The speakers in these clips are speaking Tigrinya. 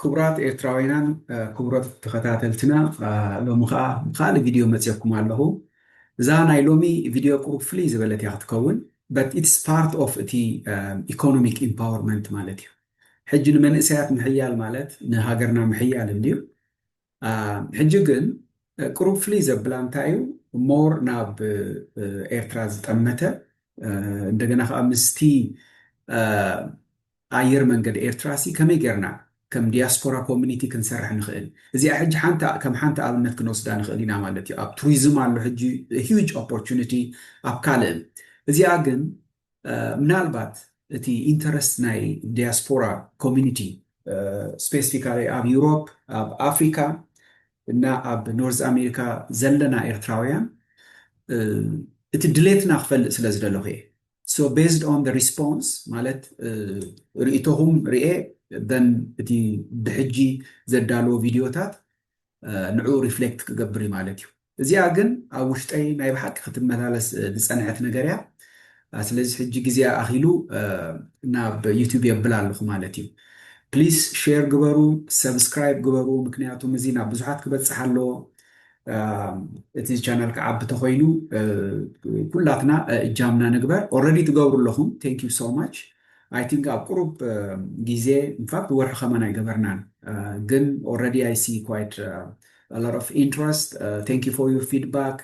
ክቡራት ኤርትራውያናን ክቡራት ተኸታተልትና፣ ሎሚ ከዓ ብካልእ ቪድዮ መፅየኩም ኣለኹ። እዛ ናይ ሎሚ ቪድዮ ቁሩብ ፍልይ ዝበለት እያ ክትከውን፣ but it's part of እቲ economic empowerment ማለት እዩ። ሕጂ ንመንእሰያት ምሕያል ማለት ንሃገርና ምሕያል እንድዩ። ሕጂ ግን ቁሩብ ፍልይ ዘብላ እንታይ እዩ፣ ሞር ናብ ኤርትራ ዝጠመተ፣ እንደገና ከዓ ምስቲ ኣየር መንገድ ኤርትራ ሲ ከመይ ጌርና ከም ዲያስፖራ ኮሚኒቲ ክንሰርሕ ንኽእል። እዚኣ ሕጂ ሓንቲ ከም ሓንቲ ኣብነት ክንወስዳ ንኽእል ኢና ማለት እዩ። ኣብ ቱሪዝም ኣሎ ሕጂ ሂጅ ኦፖርቹኒቲ፣ ኣብ ካልእን። እዚኣ ግን ምናልባት እቲ ኢንተረስት ናይ ዲያስፖራ ኮሚኒቲ፣ ስፔሲፊካሊ ኣብ ዩሮፕ፣ ኣብ ኣፍሪካ እና ኣብ ኖርዝ ኣሜሪካ ዘለና ኤርትራውያን፣ እቲ ድሌትና ክፈልጥ ስለ ዝደለኹ እየ። So based on the response ማለት ርእይቶኹም ርኤ፣ then እቲ ብሕጂ ዘዳለዎ ቪድዮታት ንዕኡ ሪፍሌክት ክገብር እዩ ማለት እዩ። እዚኣ ግን ኣብ ውሽጠይ ናይ ብሓቂ ክትመላለስ ዝፀንሐት ነገር እያ። ስለዚ ሕጂ ግዜ ኣኺሉ ናብ ዩቱብ የብል ኣለኹ ማለት እዩ። ፕሊስ ሼር ግበሩ፣ ሰብስክራይብ ግበሩ፣ ምክንያቱም እዚ ናብ ብዙሓት ክበፅሕ ኣለዎ። እቲ ቻናል ክዓቢ ተኮይኑ ኩላትና እጃምና ንግበር። ኦረዲ ትገብሩ ኣለኹም። Thank you so much። I think ኣብ ቁሩብ ግዜ፣ ኢንፋክት ወርሒ ከማን ኣይገበርናን፣ ግን already I see quite a lot of interest. Thank you for your feedback።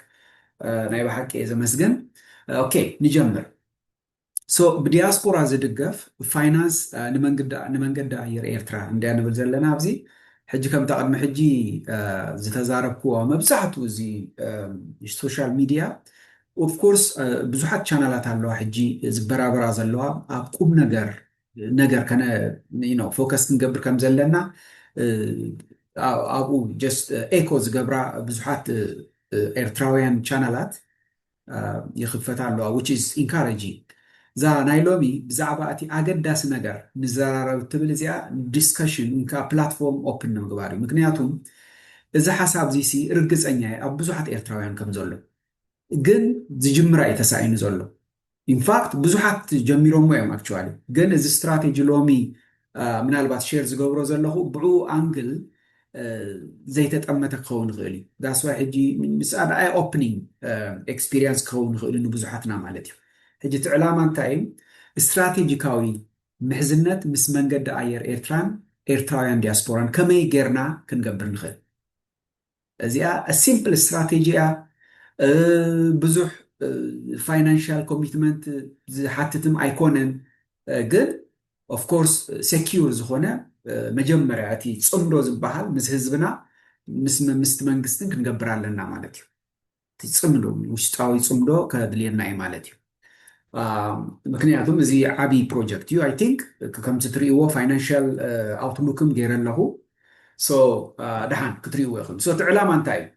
ናይ ብሓቂ እየ ዘመስግን። ኦኬ፣ ንጀምር። So ብዲያስፖራ ዝድገፍ ፋይናንስ ንመንገዲ ኣየር ኤርትራ እንድያ ንብል ዘለና ኣብዚ። ሕጂ ከምታ ቅድሚ ሕጂ ዝተዛረብክዎ መብዛሕትኡ እዚ ሶሻል ሚድያ፣ ኦፍኮርስ ብዙሓት ቻናላት ኣለዋ ሕጂ ዝበራበራ ዘለዋ ኣብ ቁም ነገር ነገር ከነ ፎከስ ክንገብር ከም ዘለና፣ ኣብኡ ጀስት ኤኮ ዝገብራ ብዙሓት ኤርትራውያን ቻናላት ይኽፈታ ኣለዋ፣ which is encouraging። እዛ ናይ ሎሚ ብዛዕባ እቲ ኣገዳሲ ነገር ንዘራረብ ትብል እዚኣ ዲስከሽን እንካ ፕላትፎርም ኦፕን ንምግባር እዩ። ምክንያቱም እዚ ሓሳብ እዚ ሲ ርግፀኛ እየ ኣብ ብዙሓት ኤርትራውያን ከም ዘሎ፣ ግን ዝጅምራ እዩ ተሳኢኑ ዘሎ። ኢንፋክት ብዙሓት ጀሚሮሞ እዮም ኣክቹዋሊ፣ ግን እዚ ስትራቴጂ ሎሚ ምናልባት ሼር ዝገብሮ ዘለኹ ብኡ ኣንግል ዘይተጠመተ ክኸውን ይኽእል እዩ። ዳስዋይ ሕጂ ምስ ኣይ ኦፕኒንግ ኤክስፒሪየንስ ክኸውን ይኽእል እዩ ንብዙሓትና ማለት እዩ። ሕጂ እቲ ዕላማ እንታይ እዩ? ስትራቴጂካዊ ምሕዝነት ምስ መንገዲ ኣየር ኤርትራን ኤርትራውያን ዲያስፖራን ከመይ ጌርና ክንገብር ንኽእል? እዚኣ ሲምፕል ስትራቴጂ እያ። ብዙሕ ፋይናንሻል ኮሚትመንት ዝሓትትም ኣይኮነን፣ ግን ኦፍኮርስ ሴኪር ዝኾነ መጀመርያ እቲ ፅምዶ ዝበሃል ምስ ህዝብና ምስቲ መንግስትን ክንገብር ኣለና ማለት እዩ። እቲ ፅምዶ ውሽጣዊ ፅምዶ ከድልየና እዩ ማለት እዩ። ምክንያቱም እዚ ዓብዪ ፕሮጀክት እዩ። I think ከምዚ ትርእይዎ ፋይናንሻል ኣውትሉክም ገይረ ኣለኹ። So ደሓን ክትርእይዎ ኢኹም። So እቲ ዕላማ እንታይ እዩ?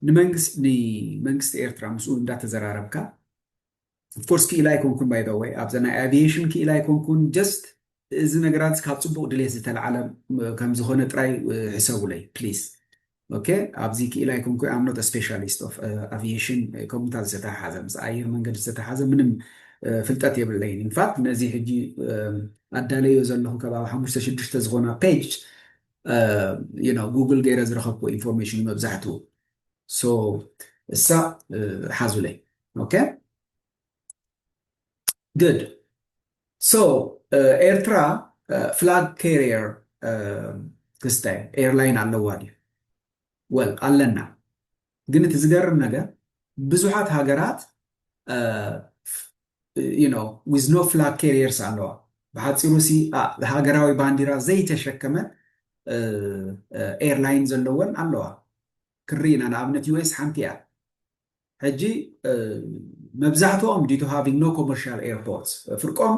ንመንግስቲ ኤርትራ ምስኡ እንዳተዘራረብካ፣ ኦፍኮርስ ክኢላ ኣይኮንኩን ባይ ወይ ኣብዛ ናይ ኣቪዬሽን ክኢላ ኣይኮንኩን። ጀስት እዚ ነገራት ካብ ፅቡቅ ድሌት ዝተለዓለ ከም ዝኾነ ጥራይ ሕሰቡለይ ፕሊዝ። ኦኬ፣ ኣብዚ ክኢላ ኣይኮንኩ፣ I'm not a specialist of aviation። ከምኡታት ዝተተሓዘ ምስ ኣየር መንገዲ ዝተተሓዘ ምንም ፍልጠት የብለይን። ኢንፋክት ነዚ ሕጂ ኣዳለዮ ዘለኹ ከባቢ ሓሙሽተ ሽዱሽተ ዝኾና ፔጅ ጉግል ገይረ ዝረኸብኩ ኢንፎርሜሽን መብዛሕትኡ። So እሳ ሓዙለይ። ኦኬ፣ good። So ኤርትራ ፍላግ ካሪየር ክስታይ ኤርላይን ኣለዋ ድዩ? ወል ኣለና። ግን እቲ ዝገርም ነገር ብዙሓት ሃገራት with no flag carriers ኣለዋ። ብሓፂሩ ሲ ሃገራዊ ባንዲራ ዘይተሸከመ ኤርላይን ዘለወን ኣለዋ። ክርኢ ኢና። ንኣብነት ዩ ኤስ ሓንቲ እያ። ሕጂ መብዛሕትኦም due to having no commercial airports፣ ፍርቆም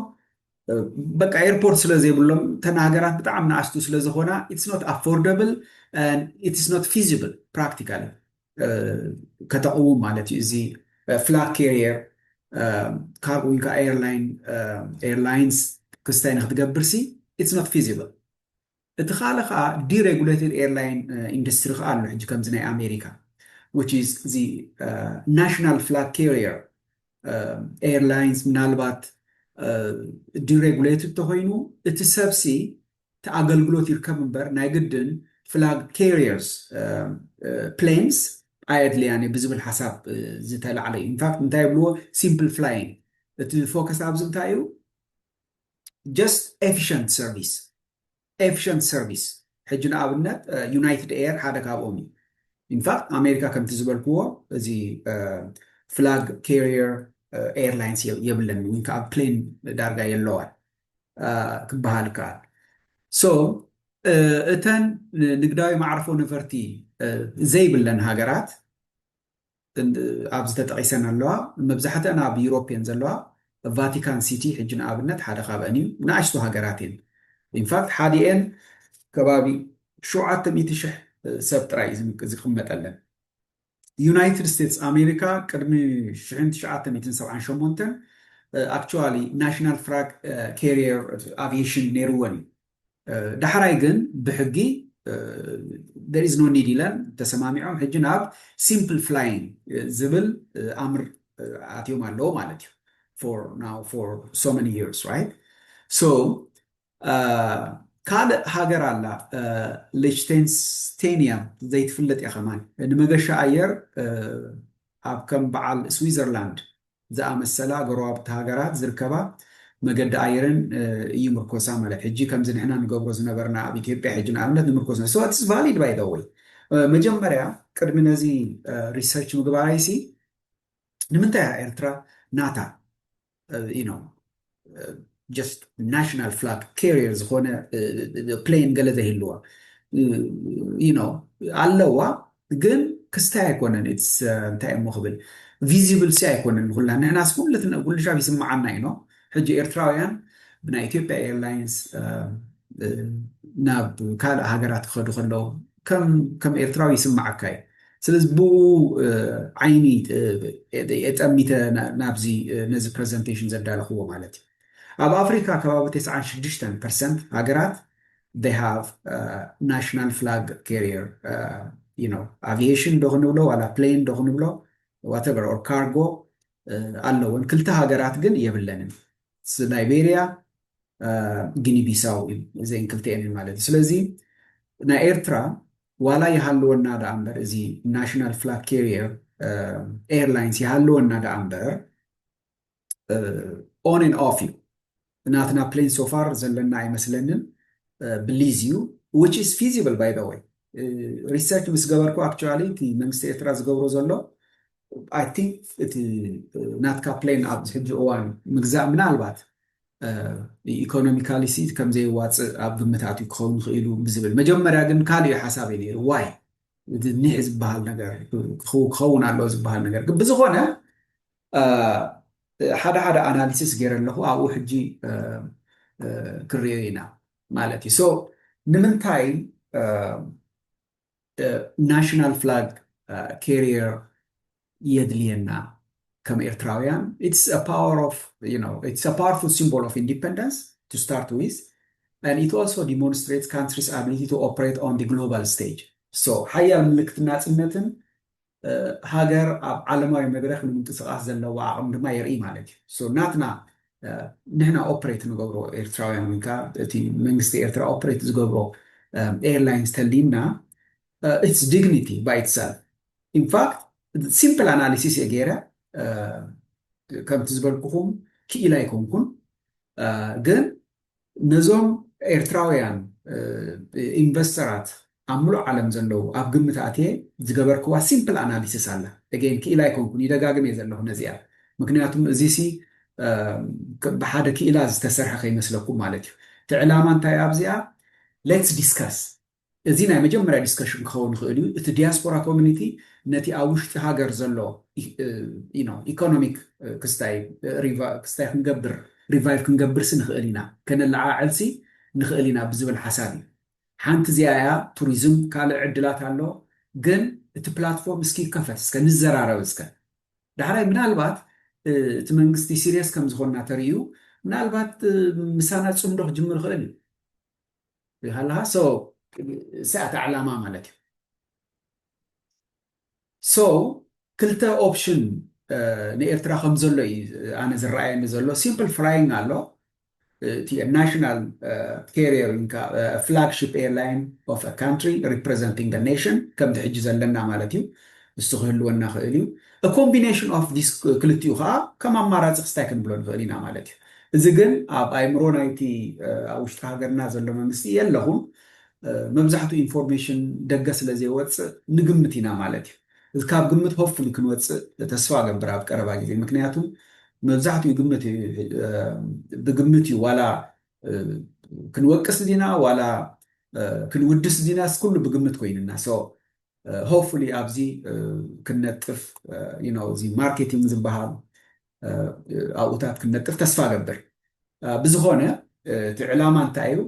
በቃ ኤርፖርት ስለ ዘይብሎም፣ እተን ሃገራት ብጣዕሚ ንኣሽቱ ስለ ዝኾና it's not affordable and it's not feasible practically ከተቕውም ማለት እዩ። እዚ ፍላግ ካሪየር ካርጎ ወይ ከዓ ኤርላይን ኤርላይንስ ክስታይ ንክትገብር ሲ it's not feasible። እቲ ካልእ ከዓ ዲሬጉሌትድ ኤርላይን ኢንዱስትሪ ከዓ ኣሎ ሕጂ ከምዚ ናይ ኣሜሪካ፣ which is the national flag carrier airlines ምናልባት ዲሬጉሌትድ ተኮይኑ እቲ ሰብሲ እቲ ኣገልግሎት ይርከብ እምበር ናይ ግድን flag carriers planes ኣየድልያን እዩ ብዝብል ሓሳብ ዝተላዕለ እዩ። ኢንፋክት እንታይ ይብልዎ? ሲምፕል ፍላይንግ። እቲ ፎከስ ኣብዚ እንታይ እዩ? Just efficient service, efficient service። ሕጂ ንኣብነት ዩናይትድ ኤር ሓደ ካብኦም እዩ። ኢንፋክት ኣሜሪካ ከምቲ ዝበልክዎ እዚ flag carrier airlines የብለን ወይ ከዓ ፕሌን ዳርጋ የለዋን ክበሃል ይከኣል። So እተን ንግዳዊ ማዕርፎ ነፈርቲ ዘይብለን ሃገራት ኣብዚ ተጠቒሰን ኣለዋ። መብዛሕትአን ኣብ ዩሮፕ እየን ዘለዋ። ቫቲካን ሲቲ ሕጂ ንኣብነት ሓደ ካብአን እዩ። ንኣሽቱ ሃገራት እየን። ኢንፋክት ሓዲኤን ከባቢ ሸውዓተ ሚእቲ ሽሕ ሰብ ጥራይ እዩ ዝቕመጠለን። ዩናይትድ ስቴትስ ኣሜሪካ ቅድሚ ሽሕን ትሽዓተ ሚእትን ሰብዓን ሸሞንተን actually national flag carrier aviation ነይርወን እዩ። ዳሕራይ ግን ብሕጊ there is no need ኢለን ተሰማሚዖም ሕጂ ናብ ሲምፕል ፍላይንግ ዝብል ኣምር ኣትዮም ኣለዉ ማለት እዩ። For now for so many years, right? So ካልእ ሃገር ኣላ ሊችቴንስቴንያ ዘይትፍለጥ እያ ከማን ንመገሻ ኣየር ኣብ ከም በዓል ስዊዘርላንድ ዝኣመሰላ ጎረባብቲ ሃገራት ዝርከባ መገዲ ኣየረን ይምርኮሳ ማለት ሕጂ ከምዚ ንሕና ንገብሮ ዝነበርና ኣብ ኢትዮጵያ ሕጂ ንኣብነት ንምርኮስ so it's valid by the way። መጀመርያ ቅድሚ ነዚ ሪሰርች ምግባራይሲ ንምንታይ እያ ኤርትራ ናታ you know just national flag carrier ዝኾነ ፕሌን ገለ ዘይህልዋ you know ኣለዋ ግን ክስታይ ኣይኮነን። It's እንታይ እሞ ክብል ቪዚብል ሲ ኣይኮነን ንኩላ ንሕናስ ኩሉ ኩሉ ሻብ ይስምዓና እዩ ነው። ሕጂ ኤርትራውያን ብናይ ኢትዮጵያ ኤርላይንስ ናብ ካልእ ሃገራት ክኸዱ ከለዉ ከም ኤርትራዊ ይስምዓካ እዩ። ስለዚ ብኡ ዓይኒ የጠሚተ ናብዚ ነዚ ፕረዘንቴሽን ዘዳለኽዎ ማለት እዩ። ኣብ ኣፍሪካ ከባቢ ተስዓን ሽዱሽተን ፐርሰንት ሃገራት they have national flag carrier aviation ዶ ክንብሎ ዋላ ፕሌን ዶ ክንብሎ whatever or cargo ኣለወን። ክልተ ሃገራት ግን የብለንን። ላይቤሪያ ጊኒ ቢሳው እዘን ክልተኤን ማለት እዩ። ስለዚ ናይ ኤርትራ ዋላ ይሃልወና ደኣ እምበር እዚ national flag carrier airlines ይሃልወና ደኣ እምበር on and off እዩ። ናትና ፕሌን so far ዘለና ኣይመስለንን። ብሊዝ እዩ which is feasible by the way። ሪሰርች ምስ ገበርኩ actually እቲ መንግስቲ ኤርትራ ዝገብሮ ዘሎ I think እቲ ናትካ ፕሌን ኣብዚ ሕጂ እዋን ምግዛእ ምናልባት economically ሲ ከም ዘየዋፅእ ኣብ ግምት ኣትዩ ክኸውን ይኽእል እዩ ብዝብል መጀመርያ ግን ካልእ እዩ ሓሳበይ ነይሩ። ዋይ እዚ ኒሕ ዝበሃል ነገር ክኸውን ኣለዎ ዝበሃል ነገር ግን ብዝኾነ ሓደ ሓደ ኣናሊሲስ ገይረ ኣለኹ ኣብኡ ሕጂ ክንሪኦ ኢና ማለት እዩ። So ንምንታይ national flag carrier የድልየና ከም ኤርትራውያን? It's a power of you know it's a powerful symbol of independence to start with and it also demonstrates countries ability to operate on the global stage. So ሓያል ምልክት ናፅነትን ሃገር ኣብ ዓለማዊ መድረክ ንምንቅስቃስ ዘለዋ ዓቕም ድማ የርኢ ማለት እዩ። ናትና ንሕና ኦፕሬት ንገብሮ ኤርትራውያን ወይ ከዓ እቲ መንግስቲ ኤርትራ ኦፕሬት ዝገብሮ ኤርላይንስ ተሊና it's dignity by itself. In fact simple analysis እየ ገይረ ከምቲ ዝበልኩኹም ክኢላ ኣይኮንኩን ግን ነዞም ኤርትራውያን ኢንቨስተራት ኣብ ሙሉእ ዓለም ዘለዉ ኣብ ግምት ኣትየ ዝገበርክዋ ሲምፕል ኣናሊሲስ ኣላ። Again ክኢላ ኣይኮንኩን ይደጋግም እየ ዘለኹ ነዚኣ ምክንያቱም እዚ ሲ ብሓደ ክኢላ ዝተሰርሐ ከይመስለኩም ማለት እዩ። እቲ ዕላማ እንታይ ኣብዚኣ let's discuss እዚ ናይ መጀመርያ ዲስከሽን ክኸውን ይኽእል እዩ። እቲ ዲያስፖራ ኮሚኒቲ ነቲ ኣብ ውሽጢ ሃገር ዘሎ ኢኮኖሚክ ክስታይ ክንገብር ሪቫይቭ ክንገብርሲ ንኽእል ኢና ከነለዓዕልሲ ንኽእል ኢና ብዝብል ሓሳብ እዩ። ሓንቲ እዚኣ እያ ቱሪዝም ካልእ ዕድላት ኣሎ ግን እቲ ፕላትፎርም እስኪ ይከፈት እስከ ንዘራረብ እስከ ዳሕራይ ምናልባት እቲ መንግስቲ ሲሪየስ ከም ዝኾንና ተርእዩ ምናልባት ምሳና ፅምዶ ክጅምር ይኽእል እዩ። ይሃለሃ so ሰኣት ዓላማ ማለት እዩ። So ክልተ ኦፕሽን ንኤርትራ ከም ዘሎ እዩ ኣነ ዝረኣየኒ ዘሎ። ሲምፕል ፍላይንግ ኣሎ እቲ national carrier ኢልካ flagship airline of country representing nation ከምቲ ሕጂ ዘለና ማለት እዩ። እሱ ክህልወና ክእል እዩ። Combination of this ክልቲኡ ከዓ ከም ኣማራፂ ክስታይ ክንብሎ ንኽእል ኢና ማለት እዩ። እዚ ግን ኣብ ኣይምሮ ናይቲ ኣብ ውሽጢ ሃገርና ዘሎ መንግስቲ የለኹን። መብዛሕትኡ ኢንፎርሜሽን ደገ ስለ ዘይወፅእ ንግምት ኢና ማለት እዩ። እዚ ካብ ግምት ሆፍሊ ክንወፅእ ተስፋ ገብር ኣብ ቀረባ ግዜ። ምክንያቱ መብዛሕትኡ ግምት ብግምት እዩ። ዋላ ክንወቅስ ዲና ዋላ ክንውድስ ዲና ኩሉ ብግምት ኮይንና። ሆፍሊ ኣብዚ ክንነጥፍ እዚ ማርኬቲንግ ዝበሃል ኣብኡታት ክንነጥፍ ተስፋ ገብር። ብዝኾነ እቲ ዕላማ እንታይ እዩ?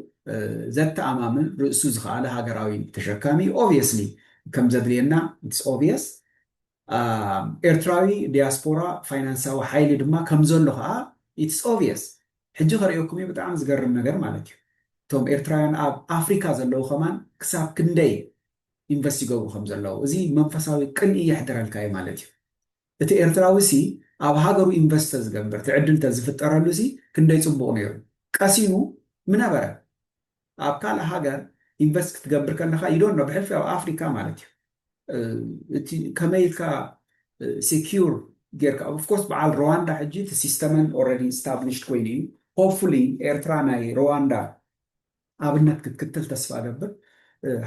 ዘተኣማምን ርእሱ ዝኸኣለ ሃገራዊ ተሸካሚ obviously ከም ዘድልየና it's obvious። ኤርትራዊ ዲያስፖራ ፋይናንሳዊ ሓይሊ ድማ ከም ዘሎ ከዓ it's obvious። ሕጂ ከርእየኩም እዩ ብጣዕሚ ዝገርም ነገር ማለት እዩ። እቶም ኤርትራውያን ኣብ ኣፍሪካ ዘለዉ ከማን ክሳብ ክንደይ ኢንቨስት ይገብሩ ከም ዘለዉ እዚ መንፈሳዊ ቅንኢ የሕድረልካ እዩ ማለት እዩ። እቲ ኤርትራዊ ሲ ኣብ ሃገሩ ኢንቨስት ዝገብር ትዕድል ተዝፍጠረሉ ሲ ክንደይ ፅቡቅ ነይሩ። ቀሲኑ ምነበረ ኣብ ካልእ ሃገር ኢንቨስት ክትገብር ከለካ you don't know ብሕልፊ ኣብ ኣፍሪካ ማለት እዩ። እቲ ከመይ ኢልካ secure ጌርካ of course በዓል ሩዋንዳ ሕጂ እቲ ሲስተመን already established ኮይኑ እዩ። Hopefully ኤርትራ ናይ ሩዋንዳ ኣብነት ክትክተል ተስፋ እገብር።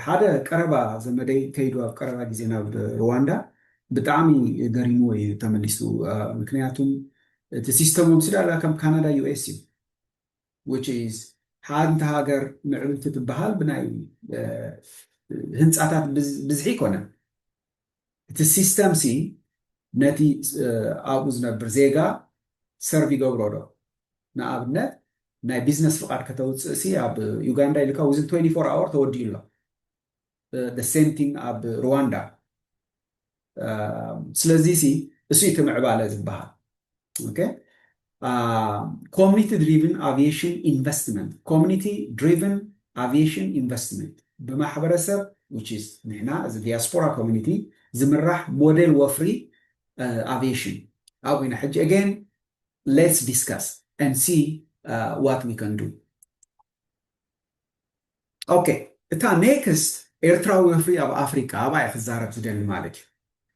ሓደ ቀረባ ዘመደይ ከይዱ ኣብ ቀረባ ግዜ ናብ ሩዋንዳ ብጣዕሚ ገሪምዎ እዩ ተመሊሱ። ምክንያቱም እቲ ሲስተሞም ስዳላ ከም ካናዳ US እዩ which is ሓንቲ ሃገር ምዕብልቲ ትበሃል ብናይ ህንፃታት ብዝሒ ይኮነን። እቲ ሲስተም ሲ ነቲ ኣብኡ ዝነብር ዜጋ ሰርቭ ይገብሮ ዶ? ንኣብነት ናይ ቢዝነስ ፍቃድ ከተውፅእ ሲ ኣብ ዩጋንዳ ኢልካ within twenty-four hour ተወዲኡ ኣሎ። The same thing ኣብ ሩዋንዳ። ስለዚ ሲ እሱ እቲ ምዕባለ ዝበሃል። Okay? Community driven aviation investment community driven aviation investment ብማሕበረሰብ which is ንሕና እዚ ዲያስፖራ ኮሚኒቲ ዝምራሕ ሞዴል ወፍሪ aviation ኣብና ሕጂ again let's discuss and see what we can do. Okay, እታ ኔክስት ኤርትራዊ ወፍሪ ኣብ ኣፍሪካ ኣብኣ ክዛረብ ዝደሊ ማለት እዩ።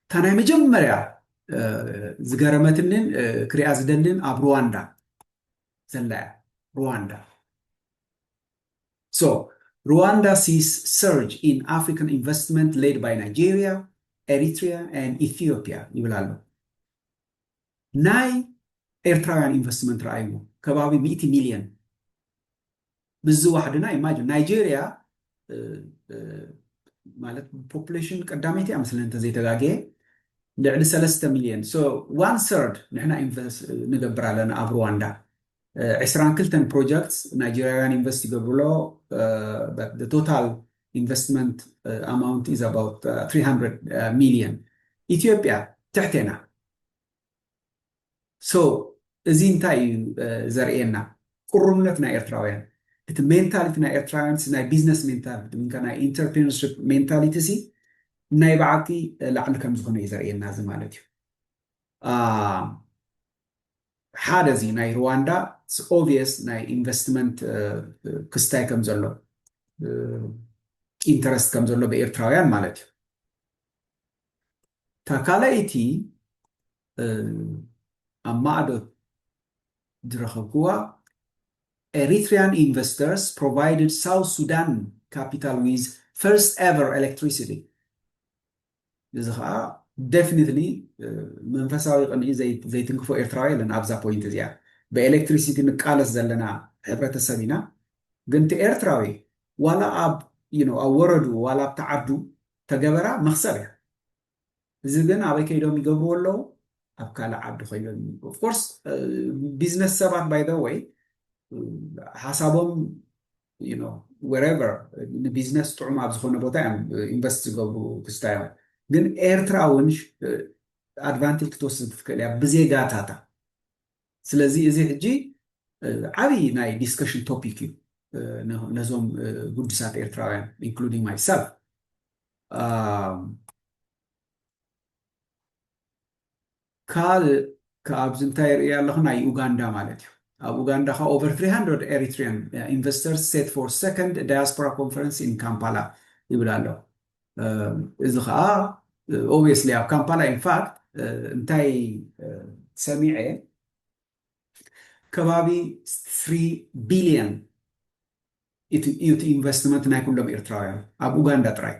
እታ ናይ መጀመርያ ዝገረመትንን ክሪኣ ዝደልን ኣብ ሩዋንዳ ዘላ እያ። ሩዋንዳ so Rwanda sees surge in African investment led by Nigeria, Eritrea and Ethiopia ይብል ኣሎ። ናይ ኤርትራውያን ኢንቨስትመንት ረኣይዎ ከባቢ ሚእቲ ሚልዮን። ብዚ ዋሕድና ኢማጅን ናይጄሪያ ማለት ፖፑሌሽን ቀዳመይቲ እያ መስለኒ እንተዘይተጋግየ ልዕሊ ሰለስተ ሚልዮን። So one third ንሕና ኢንቨስት ንገብር ኣለና ኣብ ሩዋንዳ። ዕስራን ክልተን ፕሮጀክት ናይጄሪያውያን ኢንቨስት ይገብሩሎ። Total investment amount is about three hundred million። ኢትዮጵያ ትሕቴና። So እዚ እንታይ እዩ ዘርእየና? ቅሩብነት ናይ ኤርትራውያን። እቲ ሜንታሊቲ ናይ ኤርትራውያን ናይ ቢዝነስ ሜንታሊቲ ናይ ኢንተርፕሪነርሽፕ ሜንታሊቲ ሲ ናይ ብዓቂ ላዕሊ ከም ዝኾነ እዩ ዘርእየና እዚ ማለት እዩ። ሓደ እዚ ናይ ሩዋንዳ obvious ናይ ኢንቨስትመንት ክስታይ ከም ዘሎ ኢንተረስት ከም ዘሎ ብኤርትራውያን ማለት እዩ። እታ ካልኣይቲ ኣብ ማዕዶ ዝረኸብክዋ Eritrean investors provided South Sudan capital with first ever electricity። እዚ ከዓ definitely መንፈሳዊ ቅንኢ ዘይትንክፎ ኤርትራዊ የለን ኣብዛ ፖይንት እዚኣ። ብኤሌክትሪሲቲ ንቃለስ ዘለና ሕብረተሰብ ኢና። ግን እቲ ኤርትራዊ ዋላ ኣብ ኣብ ወረዱ ዋላ ኣብቲ ዓዱ ተገበራ መክሰብ እያ። እዚ ግን ኣበይ ከይዶም ይገብርዎ ኣለዉ? ኣብ ካልእ ዓዲ ኮይኖም። Of course ቢዝነስ ሰባት by the way ሓሳቦም wherever ንቢዝነስ ጥዑም ኣብ ዝኾነ ቦታ እዮም ኢንቨስት ዝገብሩ ክስታዮም። ግን ኤርትራ እውን ኣድቫንቴጅ ክትወስድ ትኽእል እያ ብዜጋታታ። ስለዚ እዚ ሕጂ ዓብዪ ናይ ዲስከሽን ቶፒክ እዩ ነዞም ጉዱሳት ኤርትራውያን including myself። ካልእ ከኣብዚ እንታይ ርእየ ኣለኹ ናይ ኡጋንዳ ማለት እዩ። ኣብ ኡጋንዳ ከዓ over three hundred Eritrean investors set for second diaspora conference in Kampala ይብል ኣሎ። እዚ ከዓ obviously ኣብ ካምፓላ in fact እንታይ ሰሚዐ ከባቢ three billion እዩ እቲ investment ናይ ኩሎም ኤርትራውያን ኣብ ኡጋንዳ ጥራይ።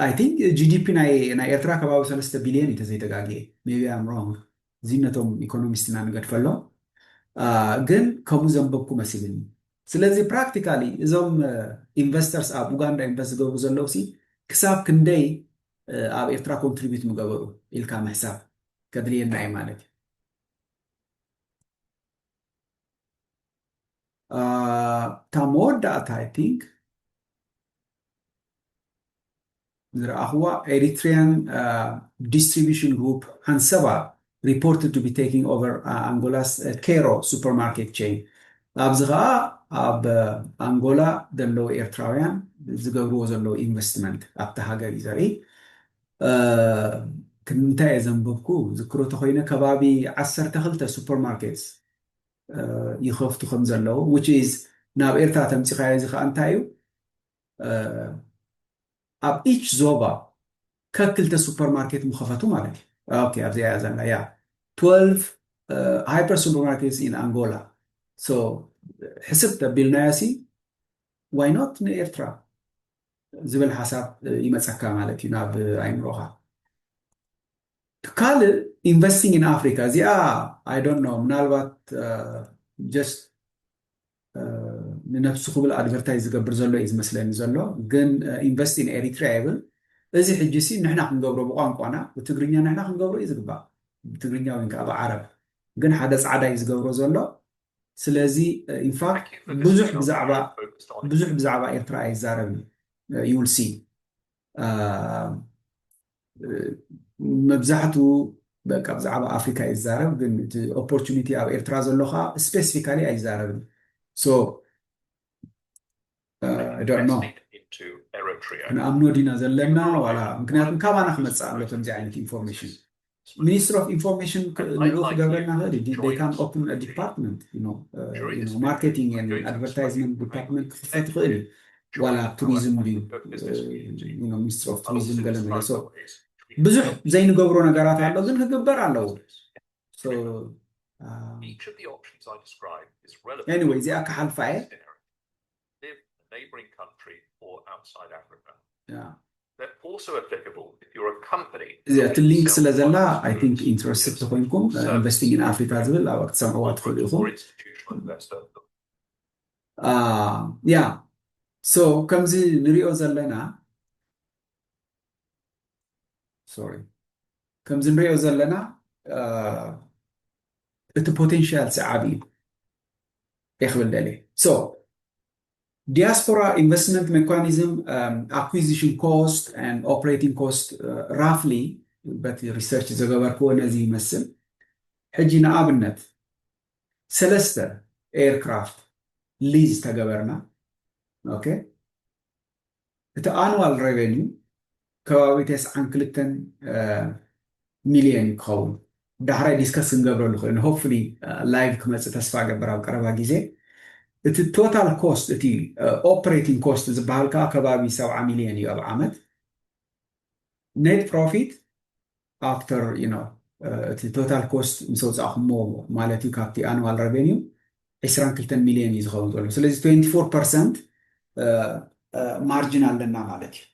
I think GDP ናይ ኤርትራ ከባቢ ሰለስተ ቢልዮን እዩ ተዘይተጋግየ። Maybe I'm wrong። እዚ ነቶም ኢኮኖሚስትና ንገድፈሎም። ግን ከምኡ ዘንበብኩ መሲልኒ። ስለዚ practically እዞም investors ኣብ ኡጋንዳ invest ዝገብሩ ዘለዉ ሲ ክሳብ ክንደይ ኣብ ኤርትራ contribute ምገበሩ ኢልካ ምሕሳብ ከድልየና እዩ ማለት እዩ። እታ መወዳእታ I think ዝረኣኽዋ Eritrean distribution group ሃንሰባ reported to be taking over Angola's Kero supermarket chain። ኣብዚ ከዓ ኣብ ኣንጎላ ዘለዉ ኤርትራውያን ዝገብርዎ ዘለዉ ኢንቨስትመንት ኣብቲ ሃገር እዩ ዘርኢ። እንታይ እየ ዘንበብኩ ዝክሮ ተኮይነ ከባቢ ዓሰርተ ክልተ supermarkets ይኸፍቱ ከም ዘለዉ which is ናብ ኤርትራ ተምፂኻዮ እዚ ከዓ እንታይ እዩ ኣብ each ዞባ ከክልተ supermarket ምኸፈቱ ማለት እዩ። ኣብዚኣ እያ ዘላ ያ twelve hyper supermarkets in Angola። So ሕስብ ተቢልናዮ ሲ why not ንኤርትራ ዝብል ሓሳብ ይመፀካ ማለት እዩ ናብ ኣይምሮኻ። ካልእ investing in Africa እዚኣ I don't know ምናልባት just ንነብሱ ክብል advertise ዝገብር ዘሎ እዩ ዝመስለኒ ዘሎ ግን invest in Eritrea ይብል። እዚ ሕጂ ሲ ንሕና ክንገብሮ ብቋንቋና ብትግርኛ ንሕና ክንገብሮ እዩ ዝግባእ ብትግርኛ ወይ ከዓ ብዓረብ ግን ሓደ ፃዕዳ እዩ ዝገብሮ ዘሎ። ስለዚ in fact ብዙሕ ብዛዕባ ብዙሕ ብዛዕባ ኤርትራ ኣይዛረብን። You will see መብዛሕቱ በቃ ብዛዕባ ኣፍሪካ ይዛረብ ግን እቲ opportunity ኣብ ኤርትራ ዘሎ ከዓ specifically ኣይዛረብን። So I don't know ንኣምኖ ዲና ዘለና ዋላ ምክንያቱም ካባና ክመፅእ ኣሎ ከምዚ ዓይነት information። Ministry of Information ንኡ ክገብረና ክእል they can open department marketing advertisement department ክክፈት ይኽእል እዩ። ዋላ ቱሪዝም ድዩ Ministry of Tourism ገለ መለ ብዙሕ ዘይንገብሮ ነገራት ኣሎ ግን ክግበር ኣለዎ። Anyway እዚኣ ክሓልፋ እየ። እዚኣ እቲ link ስለ ዘላ I think interested ተኮይንኩም investing in Africa ዝብል ኣብ ክትሰምዕዋ ትኽእሉ ኢኹም። ያ so ከምዚ ንሪኦ ዘለና sorry ከምዚ ንሪኦ ዘለና እቲ potential ሲ ዓብዪ እዩ ክብል ደልየ። So diaspora investment mechanism acquisition cost and operating cost roughly በቲ research ዝገበርክዎ ነዚ ይመስል። ሕጂ ንኣብነት ሰለስተ aircraft lease ተገበርና okay እቲ annual revenue ከባቢ ተስዓን ክልተን ሚልዮን እዩ ክኸውን። ዳሕራይ discuss ክንገብረሉ ኮይኑ hopefully live ክመፅእ ተስፋ ገብር ኣብ ቀረባ ግዜ። እቲ total cost እቲ operating cost ዝበሃል ከዓ ከባቢ ሰብዓ ሚልዮን እዩ ኣብ ዓመት። Net profit after እቲ total cost ምስ ኣውፃእኩሞ ማለት እዩ ካብቲ annual revenue ዒስራን ክልተን ሚልዮን እዩ ዝኸውን ዘሎ። ስለዚ twenty four percent margin ኣለና ማለት እዩ።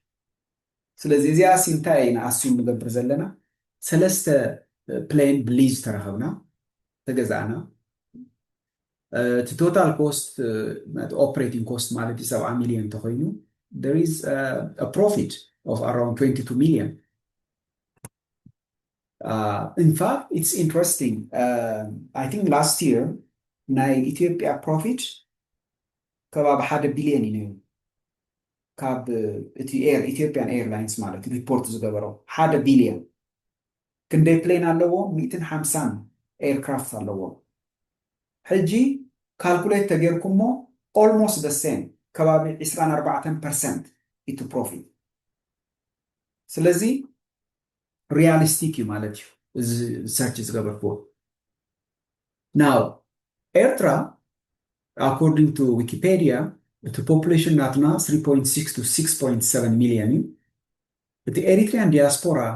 ስለዚ እዚኣ ሲ እንታይ ኢና assume ንገብር ዘለና ሰለስተ plane ብ lease ተረኸብና ተገዛእና እቲ total cost operating cost ማለት እዩ ሰብዓ ሚልዮን እንተኮይኑ there is a profit of around twenty two million. In fact it's interesting I think last year ናይ ኢትዮጵያ profit ከባቢ ሓደ ቢልዮን እዩ ነይሩ። ካብ እቲ air Ethiopian Airlines ማለት report ዝገበሮ ሓደ ቢልዮን ክንደይ plane ኣለዎ? ሚእትን ሓምሳን aircraft ኣለዎ። ሕጂ calculate ተጌርኩሞ almost the same ከባቢ ዒስራን ኣርባዕተን percent እቲ profit። ስለዚ realistic እዩ ማለት እዩ እዚ search ዝገበርክዎ። Now ኤርትራ according to Wikipedia እቲ population ናትና three point six to six point seven million እዩ። እቲ Eritrean diaspora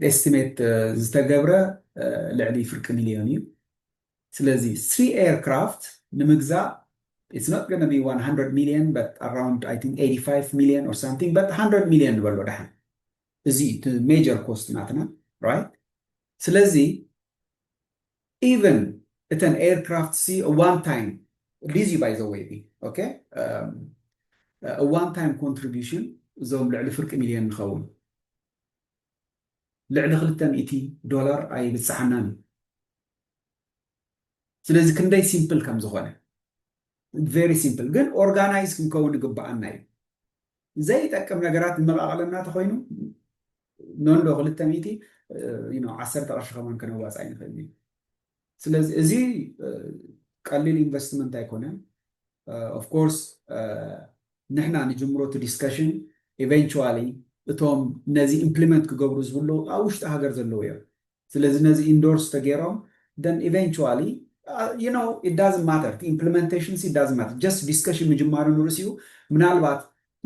estimate ዝተገብረ ልዕሊ ፍርቂ ሚልዮን እዩ። ስለዚ three aircraft ንምግዛእ it's not going to be one hundred million but around I think eighty-five million or something but hundred million ንበሎ ደሓን። እዚ እቲ major cost ናትና right። ስለዚ even እተን aircraft ሲ one time this you by the way okay one time contribution እዞም ልዕሊ ፍርቂ ሚልዮን ንኸውን ልዕሊ ክልተ ሚእቲ ዶላር ኣይብፅሓናን እዩ። ስለዚ ክንደይ simple ከም ዝኾነ very simple ግን organize ክንከውን ይግባኣና እዩ። ዘይጠቅም ነገራት ዝመቃቀለና ተኮይኑ ኖንዶ ክልተ ሚእቲ ዓሰርተ ቅርሺ ከማን ከነዋፃእ ይንክእል እዩ። ስለዚ እዚ ቀሊል investment ኣይኮነን። Of course ንሕና ንጅምሮ እቲ discussion eventually እቶም ነዚ implement ክገብሩ ዝብሉ ኣብ ውሽጢ ሃገር ዘለዉ እዮም። ስለዚ ነዚ endorse ተገይሮም then eventually you know it doesn't matter implementation it doesn't matter just discussion ምጅማሩ ንርእሲኡ ምናልባት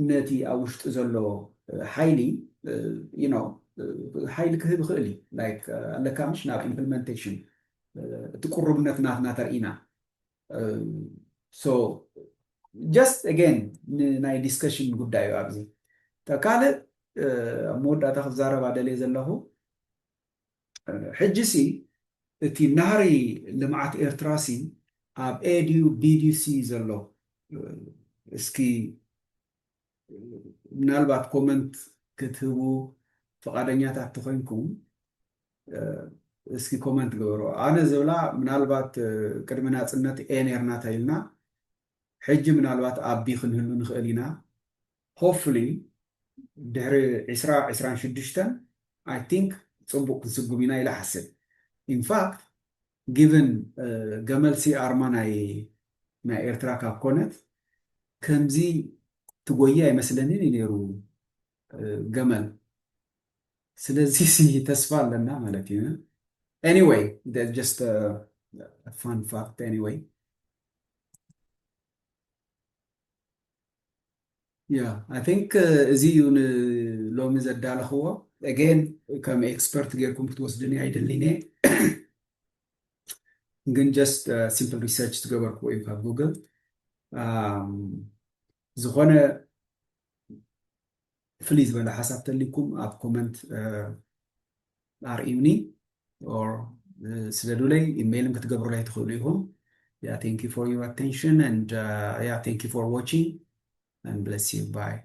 ነቲ ኣብ ውሽጢ ዘሎ ሓይሊ you know ሓይሊ ክህብ ይኽእል እዩ like ኣለካ ምሽ ናብ implementation እቲ ቁርብነት ናትና ተርኢና so just again ናይ discussion ጉዳይ እዩ ኣብዚ ካልእ ኣብ መወዳእታ ክዛረባ ደልየ ዘለኹ ሕጂ ሲ እቲ ናህሪ ልምዓት ኤርትራ ሲ ኣብ A ድዩ B ድዩ C ዘሎ እስኪ ምናልባት comment ክትህቡ ፍቓደኛታት ተኾይንኩም እስኪ comment ግበሩ ኣነ ዝብላ ምናልባት ቅድሚ ናፅነት A ነርና ተይልና ሕጂ ምናልባት ኣብ B ክንህሉ ንኽእል ኢና hopefully ድሕሪ ዕስራ ዕስራን ሽዱሽተን I think ፅቡቅ ክንስጉም ኢና ኢለ ሓስብ in fact given ገመል ሲ ኣርማ ናይ ናይ ኤርትራ ካብ ኮነት ከምዚ ትጎይ ኣይመስለንን እዩ ነይሩ ገመል ስለዚ ሲ ተስፋ ኣለና ማለት እዩ anyway that's just a fun fact anyway yeah I think እዚ እዩ ንሎሚ ዘዳለኽዎ again ከም expert ጌርኩም ክትወስድኒ ኣይደሊን እየ ግን just simple research ዝገበርክዎ እዩ ካብ Google ዝኾነ ፍልይ ዝበለ ሓሳብ ተሊኩም ኣብ comment ኣርእዩኒ or ስደዱለይ ኢሜይልን ክትገብሩለይ ትኽእሉ ኢኹም yeah thank you for your attention and uh, yeah thank you for watching and bless you bye